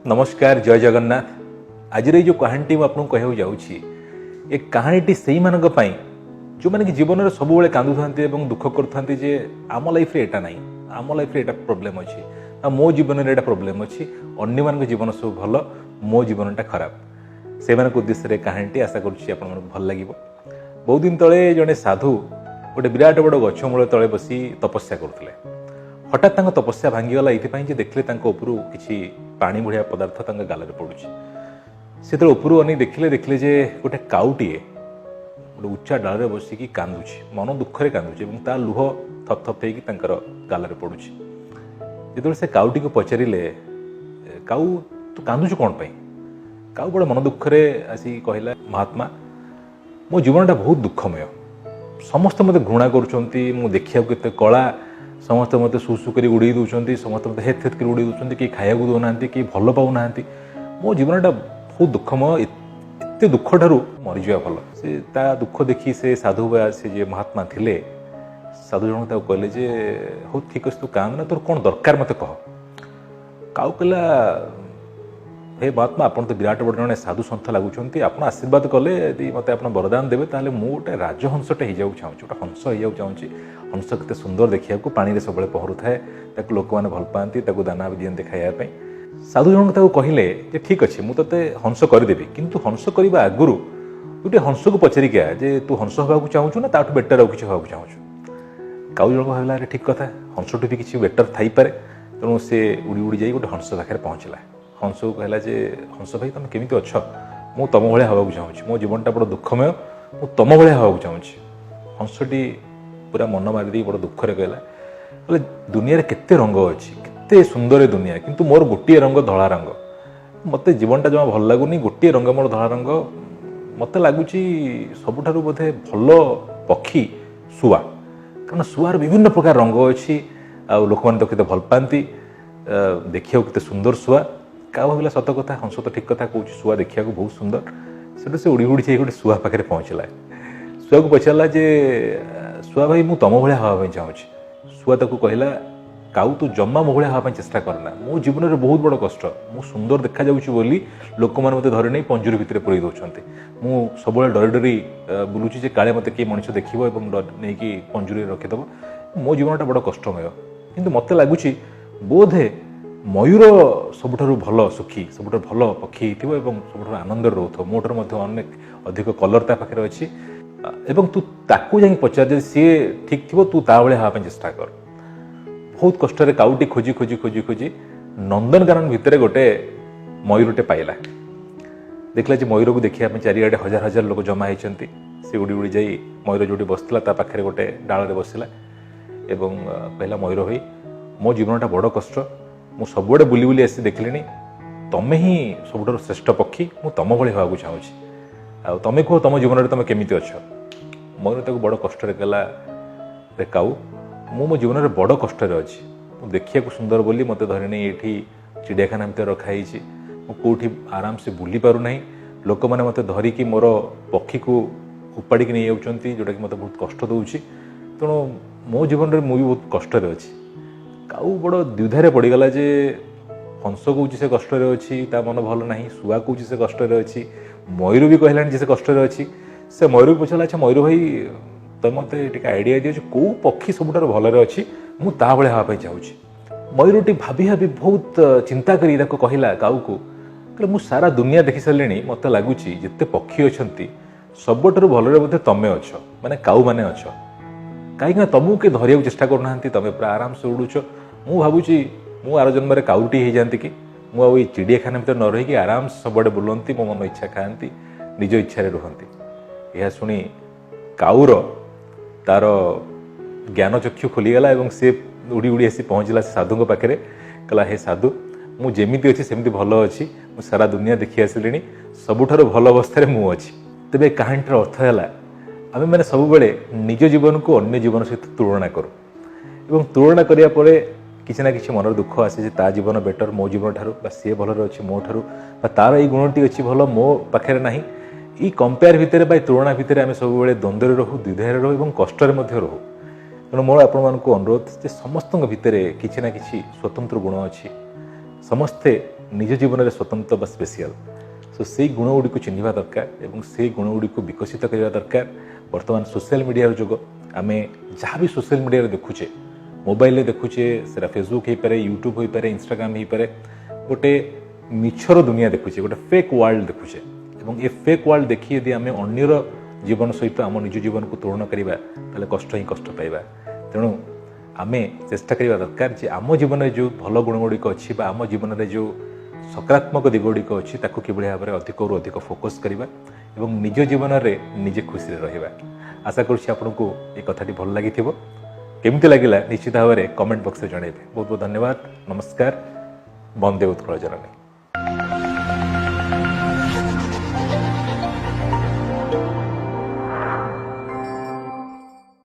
ନମସ୍କାର, ଜୟ ଜଗନ୍ନାଥ। ଆଜିର ଏଇ ଯେଉଁ କାହାଣୀଟି ମୁଁ ଆପଣଙ୍କୁ କହିବାକୁ ଯାଉଛି, ଏ କାହାଣୀଟି ସେଇମାନଙ୍କ ପାଇଁ ଯେଉଁମାନେ କି ଜୀବନରେ ସବୁବେଳେ କାନ୍ଦୁଥାନ୍ତି ଏବଂ ଦୁଃଖ କରୁଥାନ୍ତି ଯେ ଆମ ଲାଇଫରେ ଏଇଟା ନାହିଁ, ଆମ ଲାଇଫରେ ଏଇଟା ପ୍ରୋବ୍ଲେମ୍ ଅଛି ବା ମୋ ଜୀବନରେ ଏଇଟା ପ୍ରୋବ୍ଲେମ୍ ଅଛି, ଅନ୍ୟମାନଙ୍କ ଜୀବନ ସବୁ ଭଲ, ମୋ ଜୀବନଟା ଖରାପ। ସେମାନଙ୍କ ଉଦ୍ଦେଶ୍ୟରେ କାହାଣୀଟି ଆଶା କରୁଛି ଆପଣମାନଙ୍କୁ ଭଲ ଲାଗିବ। ବହୁତ ଦିନ ତଳେ ଜଣେ ସାଧୁ ଗୋଟେ ବିରାଟ ବଡ଼ ଗଛ ମୂଳ ତଳେ ବସି ତପସ୍ୟା କରୁଥିଲେ। ହଠାତ୍ ତାଙ୍କ ତପସ୍ୟା ଭାଙ୍ଗିଗଲା ଏଇଥିପାଇଁ ଯେ ଦେଖିଲେ ତାଙ୍କ ଉପରୁ କିଛି ପାଣି ଭଳିଆ ପଦାର୍ଥ ତାଙ୍କ ଗାଲରେ ପଡ଼ୁଛି। ସେ ଯେତେବେଳେ ଉପରୁ ଅନେଇ ଦେଖିଲେ, ଦେଖିଲେ ଯେ ଗୋଟେ କାଉଟିଏ ଗୋଟେ ଉଚ୍ଚା ଡାଳରେ ବସିକି କାନ୍ଦୁଛି, ମନ ଦୁଃଖରେ କାନ୍ଦୁଛି ଏବଂ ତା ଲୁହ ଥପ ଥପ ହେଇକି ତାଙ୍କର ଗାଲରେ ପଡ଼ୁଛି। ଯେତେବେଳେ ସେ କାଉଟିକୁ ପଚାରିଲେ, "କାଉ, ତୁ କାନ୍ଦୁଛୁ କ'ଣ ପାଇଁ?" କାଉ ବଡ଼ ମନ ଦୁଃଖରେ ଆସିକି କହିଲା, "ମହାତ୍ମା, ମୋ ଜୀବନଟା ବହୁତ ଦୁଃଖମୟ। ସମସ୍ତେ ମୋତେ ଘୃଣା କରୁଛନ୍ତି। ମୁଁ ଦେଖିବାକୁ କେତେ କଳା, ସମସ୍ତେ ମୋତେ ସୁ ସୁ କରି ଉଡ଼େଇ ଦେଉଛନ୍ତି, ସମସ୍ତେ ମୋତେ ହେତ୍ ହେତ୍ କରି ଉଡ଼େଇ ଦେଉଛନ୍ତି। କେହି ଖାଇବାକୁ ଦେଉନାହାନ୍ତି, କେହି ଭଲ ପାଉନାହାନ୍ତି। ମୋ ଜୀବନଟା ବହୁତ ଦୁଃଖମୟ। ଏତେ ଦୁଃଖ ଠାରୁ ମରିଯିବା ଭଲ।" ସେ ତା ଦୁଃଖ ଦେଖି ସେ ସାଧୁ ବା ସେ ଯିଏ ମହାତ୍ମା ଥିଲେ, ସାଧୁ ଜଣକ ତାକୁ କହିଲେ ଯେ ହଉ, ଠିକ୍ ଅଛି, ତୁ କାନ୍ଦ ନା, ତୋର କ'ଣ ଦରକାର ମୋତେ କହ। କାଉ କହିଲା, "ହେ ମହାତ୍ମା, ଆପଣ ତ ବିରାଟ ବଡ଼ ଜଣେ ସାଧୁ ସନ୍ଥ ଲାଗୁଛନ୍ତି। ଆପଣ ଆଶୀର୍ବାଦ କଲେ, ଯଦି ମୋତେ ଆପଣ ବରଦାନ ଦେବେ, ତାହେଲେ ମୁଁ ଗୋଟେ ରାଜହଂସଟେ ହେଇଯିବାକୁ ଚାହୁଁଛି, ଗୋଟେ ହଂସ ହେଇଯିବାକୁ ଚାହୁଁଛି। ହଂସ କେତେ ସୁନ୍ଦର ଦେଖିବାକୁ, ପାଣିରେ ସବୁବେଳେ ପହଁରୁଥାଏ, ତାକୁ ଲୋକମାନେ ଭଲ ପାଆନ୍ତି, ତାକୁ ଦାନା ବି ଦିଅନ୍ତି ଖାଇବା ପାଇଁ।" ସାଧୁ ଜଣକ ତାକୁ କହିଲେ ଯେ ଠିକ୍ ଅଛି, ମୁଁ ତୋତେ ହଂସ କରିଦେବି, କିନ୍ତୁ ହଂସ କରିବା ଆଗରୁ ତୁ ଟିକେ ହଂସକୁ ପଚାରିକି ଆ ଯେ ତୁ ହଂସ ହେବାକୁ ଚାହୁଁଛୁ ନା ତାଠୁ ବେଟର ଆଉ କିଛି ହେବାକୁ ଚାହୁଁଛୁ। କାଉ ଜଣକ ଭାବିଲା, ଆରେ ଠିକ୍ କଥା, ହଂସଠୁ ବି କିଛି ବେଟର ଥାଇପାରେ। ତେଣୁ ସେ ଉଡ଼ି ଉଡ଼ି ଯାଇ ଗୋଟେ ହଂସ ପାଖରେ ପହଞ୍ଚିଲା। ହଂସକୁ କହିଲା ଯେ ହଂସ ଭାଇ, ତମେ କେମିତି ଅଛ? ମୁଁ ତମ ଭଳିଆ ହେବାକୁ ଚାହୁଁଛି। ମୋ ଜୀବନଟା ବଡ଼ ଦୁଃଖମୟ, ମୁଁ ତମ ଭଳିଆ ହେବାକୁ ଚାହୁଁଛି। ହଂସଟି ପୁରା ମନ ମାରିଦେଇ ବଡ଼ ଦୁଃଖରେ କହିଲା, କହିଲେ, ଦୁନିଆରେ କେତେ ରଙ୍ଗ ଅଛି, କେତେ ସୁନ୍ଦର ଏ ଦୁନିଆ, କିନ୍ତୁ ମୋର ଗୋଟିଏ ରଙ୍ଗ ଧଳା ରଙ୍ଗ। ମୋତେ ଜୀବନଟା ଜମା ଭଲ ଲାଗୁନି। ଗୋଟିଏ ରଙ୍ଗ ମୋର ଧଳା ରଙ୍ଗ। ମୋତେ ଲାଗୁଛି ସବୁଠାରୁ ବୋଧେ ଭଲ ପକ୍ଷୀ ଶୁଆ, କାରଣ ଶୁଆର ବିଭିନ୍ନ ପ୍ରକାର ରଙ୍ଗ ଅଛି ଆଉ ଲୋକମାନେ ତାକୁ କେତେ ଭଲ ପାଆନ୍ତି। ଦେଖିବାକୁ କେତେ ସୁନ୍ଦର ଶୁଆ। କାଉ ଭାବିଲା, ସତ କଥା, ହଂସ ତ ଠିକ୍ କଥା କହୁଛି, ଶୁଆ ଦେଖିବାକୁ ବହୁତ ସୁନ୍ଦର। ସେଠୁ ସେ ଉଡ଼ି ଉଡ଼ି ଯାଇ ଗୋଟେ ଶୁଆ ପାଖରେ ପହଞ୍ଚିଲା। ଶୁଆକୁ ପଚାରିଲା ଯେ ଶୁଆ ଭାଇ, ମୁଁ ତମ ଭଳିଆ ହେବା ପାଇଁ ଚାହୁଁଛି। ଶୁଆ ତାକୁ କହିଲା, କାଉ, ତୁ ଜମା ମୋ ଭଳିଆ ହେବା ପାଇଁ ଚେଷ୍ଟା କରନା। ମୋ ଜୀବନରେ ବହୁତ ବଡ଼ କଷ୍ଟ। ମୁଁ ସୁନ୍ଦର ଦେଖାଯାଉଛି ବୋଲି ଲୋକମାନେ ମୋତେ ଧରି ନେଇ ପଞ୍ଜୁରୀ ଭିତରେ ପୁରେଇ ଦେଉଛନ୍ତି। ମୁଁ ସବୁବେଳେ ଡରି ଡରି ବୁଲୁଛି ଯେ କାଳେ ମୋତେ କିଏ ମଣିଷ ଦେଖିବ ଏବଂ ନେଇକି ପଞ୍ଜୁରୀରେ ରଖିଦେବ। ମୋ ଜୀବନଟା ବଡ଼ କଷ୍ଟମୟ। କିନ୍ତୁ ମୋତେ ଲାଗୁଛି ବୋଧେ ମୟୂର ସବୁଠାରୁ ଭଲ ସୁଖୀ, ସବୁଠାରୁ ଭଲ ପକ୍ଷୀ ହେଇଥିବ ଏବଂ ସବୁଠାରୁ ଆନନ୍ଦରେ ରହୁଥିବ। ମୋ ଠାରୁ ମଧ୍ୟ ଅନେକ ଅଧିକ କଲର୍ ତା ପାଖରେ ଅଛି ଏବଂ ତୁ ତାକୁ ଯାଇକି ପଚାର, ଯଦି ସିଏ ଠିକ୍ ଥିବ, ତୁ ତା ଭଳିଆ ହେବା ପାଇଁ ଚେଷ୍ଟା କର। ବହୁତ କଷ୍ଟରେ କାଉଟି ଖୋଜି ଖୋଜି ଖୋଜି ଖୋଜି ନନ୍ଦନକାନନ ଭିତରେ ଗୋଟେ ମୟୂରଟେ ପାଇଲା। ଦେଖିଲା ଯେ ମୟୂରକୁ ଦେଖିବା ପାଇଁ ଚାରିଆଡ଼େ ହଜାର ହଜାର ଲୋକ ଜମା ହେଇଛନ୍ତି। ସେ ଉଡ଼ି ଉଡ଼ି ଯାଇ ମୟୂର ଯେଉଁଠି ବସିଥିଲା ତା ପାଖରେ ଗୋଟେ ଡାଳରେ ବସିଲା ଏବଂ କହିଲା, ମୟୂର ଭାଇ, ମୋ ଜୀବନଟା ବଡ଼ କଷ୍ଟ। ମୁଁ ସବୁଆଡ଼େ ବୁଲି ବୁଲି ଆସି ଦେଖିଲିଣି, ତମେ ହିଁ ସବୁଠାରୁ ଶ୍ରେଷ୍ଠ ପକ୍ଷୀ। ମୁଁ ତମ ଭଳି ହେବାକୁ ଚାହୁଁଛି। ଆଉ ତମେ କୁହ, ତମ ଜୀବନରେ ତମେ କେମିତି ଅଛ? ମୟୂର ତାକୁ ବଡ଼ କଷ୍ଟରେ କହିଲା, ରେ କାଉ, ମୁଁ ମୋ ଜୀବନରେ ବଡ଼ କଷ୍ଟରେ ଅଛି। ମୁଁ ଦେଖିବାକୁ ସୁନ୍ଦର ବୋଲି ମୋତେ ଧରି ନେଇ ଏଇଠି ଚିଡ଼ିଆଖାନା ଭିତରେ ରଖାହେଇଛି। ମୁଁ କେଉଁଠି ଆରାମସେ ବୁଲି ପାରୁନାହିଁ। ଲୋକମାନେ ମୋତେ ଧରିକି ମୋର ପକ୍ଷୀକୁ ଉପାଡ଼ିକି ନେଇଯାଉଛନ୍ତି, ଯେଉଁଟାକି ମୋତେ ବହୁତ କଷ୍ଟ ଦେଉଛି। ତେଣୁ ମୋ ଜୀବନରେ ମୁଁ ବି ବହୁତ କଷ୍ଟରେ ଅଛି। କାଉ ବଡ଼ ଦ୍ୱିଧାରେ ପଡ଼ିଗଲା ଯେ ହଂସ କହୁଛି ସେ କଷ୍ଟରେ ଅଛି, ତା ମନ ଭଲ ନାହିଁ, ଶୁଆ କହୁଛି ସେ କଷ୍ଟରେ ଅଛି, ମୟୂର ବି କହିଲାଣି ଯେ ସେ କଷ୍ଟରେ ଅଛି। ସେ ମୟୂରକୁ ପଚାରିଲା, ଆଚ୍ଛା ମୟୂର ଭାଇ, ତମେ ମୋତେ ଟିକେ ଆଇଡ଼ିଆ ଦିଅ ଯେ କେଉଁ ପକ୍ଷୀ ସବୁଠାରୁ ଭଲରେ ଅଛି, ମୁଁ ତା ଭଳିଆ ହେବା ପାଇଁ ଚାହୁଁଛି। ମୟୂରଟି ଭାବି ଭାବି ବହୁତ ଚିନ୍ତା କରି ତାକୁ କହିଲା କାଉକୁ, କହିଲେ, ମୁଁ ସାରା ଦୁନିଆ ଦେଖି ସାରିଲିଣି। ମୋତେ ଲାଗୁଛି ଯେତେ ପକ୍ଷୀ ଅଛନ୍ତି, ସବୁଠାରୁ ଭଲରେ ବୋଧେ ତମେ ଅଛ, ମାନେ କାଉମାନେ ଅଛ। କାହିଁକିନା ତମକୁ କେହି ଧରିବାକୁ ଚେଷ୍ଟା କରୁନାହାନ୍ତି, ତମେ ପୁରା ଆରାମସେ ଉଡ଼ୁଛ। ମୁଁ ଭାବୁଛି ମୁଁ ଆର ଜନ୍ମରେ କାଉଟି ହେଇଯାନ୍ତି କି, ମୁଁ ଆଉ ଏଇ ଚିଡ଼ିଆଖାନା ଭିତରେ ନ ରହିକି ଆରାମସେ ସବୁଆଡ଼େ ବୁଲନ୍ତି, ମୋ ମନ ଇଚ୍ଛା ଖାଆନ୍ତି, ନିଜ ଇଚ୍ଛାରେ ରୁହନ୍ତି। ଏହା ଶୁଣି କାଉର ତାର ଜ୍ଞାନ ଚକ୍ଷୁ ଖୋଲିଗଲା ଏବଂ ସେ ଉଡ଼ି ଉଡ଼ି ଆସି ପହଞ୍ଚିଲା ସେ ସାଧୁଙ୍କ ପାଖରେ। କହିଲା, ହେ ସାଧୁ, ମୁଁ ଯେମିତି ଅଛି ସେମିତି ଭଲ ଅଛି। ମୁଁ ସାରା ଦୁନିଆ ଦେଖି ଆସିଲିଣି, ସବୁଠାରୁ ଭଲ ଅବସ୍ଥାରେ ମୁଁ ଅଛି। ତେବେ କାହାଣୀଟିର ଅର୍ଥ ହେଲା, ଆମେମାନେ ସବୁବେଳେ ନିଜ ଜୀବନକୁ ଅନ୍ୟ ଜୀବନ ସହିତ ତୁଳନା କରୁ ଏବଂ ତୁଳନା କରିବା ପରେ କିଛି ନା କିଛି ମନରେ ଦୁଃଖ ଆସେ ଯେ ତା ଜୀବନ ବେଟର ମୋ ଜୀବନ ଠାରୁ, ବା ସିଏ ଭଲରେ ଅଛି ମୋ ଠାରୁ, ବା ତାର ଏଇ ଗୁଣଟି ଅଛି ଭଲ, ମୋ ପାଖରେ ନାହିଁ। ଏଇ କମ୍ପେୟାର ଭିତରେ ବା ଏଇ ତୁଳନା ଭିତରେ ଆମେ ସବୁବେଳେ ଦ୍ୱନ୍ଦ୍ୱରେ ରହୁ, ଦ୍ୱିଧାରେ ରହୁ ଏବଂ କଷ୍ଟରେ ମଧ୍ୟ ରହୁ। ତେଣୁ ମୋର ଆପଣମାନଙ୍କୁ ଅନୁରୋଧ ଯେ ସମସ୍ତଙ୍କ ଭିତରେ କିଛି ନା କିଛି ସ୍ୱତନ୍ତ୍ର ଗୁଣ ଅଛି। ସମସ୍ତେ ନିଜ ଜୀବନରେ ସ୍ୱତନ୍ତ୍ର ବା ସ୍ପେଶିଆଲ। ସୋ ସେଇ ଗୁଣ ଗୁଡ଼ିକୁ ଚିହ୍ନିବା ଦରକାର ଏବଂ ସେଇ ଗୁଣ ଗୁଡ଼ିକୁ ବିକଶିତ କରିବା ଦରକାର। ବର୍ତ୍ତମାନ ସୋସିଆଲ ମିଡ଼ିଆର ଯୁଗ। ଆମେ ଯାହା ବି ସୋସିଆଲ ମିଡ଼ିଆରେ ଦେଖୁଛେ, ମୋବାଇଲରେ ଦେଖୁଛେ, ସେଟା ଫେସବୁକ୍ ହେଇପାରେ, ୟୁଟ୍ୟୁବ୍ ହୋଇପାରେ, ଇନଷ୍ଟାଗ୍ରାମ ହେଇପାରେ, ଗୋଟେ ମିଛର ଦୁନିଆ ଦେଖୁଛେ, ଗୋଟେ ଫେକ୍ ୱାର୍ଲଡ ଦେଖୁଛେ। ଏବଂ ଏ ଫେକ୍ ୱାର୍ଲଡ ଦେଖି ଯଦି ଆମେ ଅନ୍ୟର ଜୀବନ ସହିତ ଆମ ନିଜ ଜୀବନକୁ ତୁଳନା କରିବା, ତାହେଲେ କଷ୍ଟ ହିଁ କଷ୍ଟ ପାଇବା। ତେଣୁ ଆମେ ଚେଷ୍ଟା କରିବା ଦରକାର ଯେ ଆମ ଜୀବନରେ ଯେଉଁ ଭଲ ଗୁଣ ଗୁଡ଼ିକ ଅଛି ବା ଆମ ଜୀବନରେ ଯେଉଁ ସକାରାତ୍ମକ ଦିଗ ଗୁଡ଼ିକ ଅଛି, ତାକୁ କିଭଳି ଭାବରେ ଅଧିକରୁ ଅଧିକ ଫୋକସ୍ କରିବା ଏବଂ ନିଜ ଜୀବନରେ ନିଜେ ଖୁସିରେ ରହିବା। ଆଶା କରୁଛି ଆପଣଙ୍କୁ ଏ କଥାଟି ଭଲ ଲାଗିଥିବ। କେମିତି ଲାଗିଲା, ନିଶ୍ଚିତ ଭାବରେ କମେଣ୍ଟ ବକ୍ସରେ ଜଣାଇବେ। ବହୁତ ବହୁତ ଧନ୍ୟବାଦ। ନମସ୍କାର। ବନ୍ଦେ ଉତ୍କଳ ଜନନୀ।